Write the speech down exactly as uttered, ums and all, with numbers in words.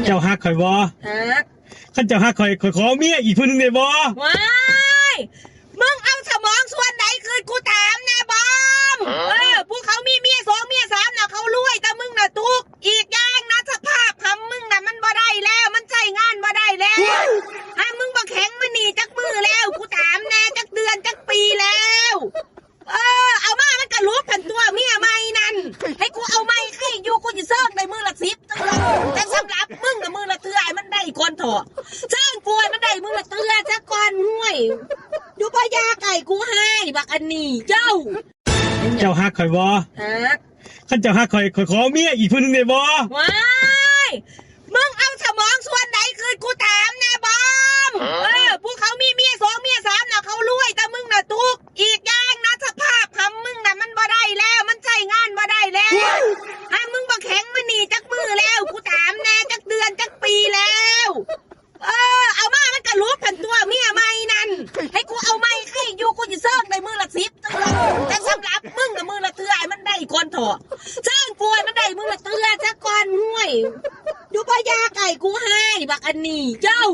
เจ้าฮักข่อยบ่ ฮัก คันเจ้าฮักข่อย ข่อยขอเมียอีกผู้หนึ่งได้บ่ ว้ายมึงเอาสมองส่วนไหนคืนกูถามแน่บอม เออผู้เขามีเมียสองเมียสามน่ะเขารวยแต่มึงน่ะทุกข์อีกอย่างนะสภาพคำมึงน่ะมันบ่ได้แล้ว มันใช้งานบ่ได้แล้วอ่ะมึงบ่แข็งมานี่จักมือแล้วกูถามแน่จักเดือนจักปีแล้ว เออเอามามันกะลุกพันตัวเมียใหม่นั่นให้กูเอาใหม่ใครอยู่กูจะเซิงได้มือละสิบแต่สำหรับมึงน่ะมือละเทื่อให้มันได้ก่อนเถาะเซิงกูให้มันได้มือละเทื่อซะก่อนห้วยอยู่พญาไก่กูให้บักอันนี้เจ้า เจ้าฮักข่อยบ่ ฮัก คันเจ้าฮักข่อย ข่อยขอเมียอีกผู้หนึ่งได้บ่ ว้ายมึงเอาสมองส่วนไหนคืนกูถามแน่บอม เออผู้เขามีเมียสองเมียสามน่ะเขารวยแต่มึงน่ะทุกข์อีกอย่างนะสภาพคำมึงน่ะมันบ่ได้แล้ว มันใช้งานบ่ได้แล้วอ่ะมึงบ่แข็งมานี่จักมือแล้วกูถามแน่จักเดือนจักปีแล้ว เออเอามามันกะลุกพันตัวเมียใหม่นั่นให้กูเอาใหม่ใครอยู่กูจะเซิงได้มือละสิบแต่สำหรับมึงน่ะมือละเทื่อให้มันได้ก่อนเถาะเซิงกูให้มันได้มือละเทื่อซะก่อนห้วยอยู่พญาไก่กูให้บักอันนี้เจ้า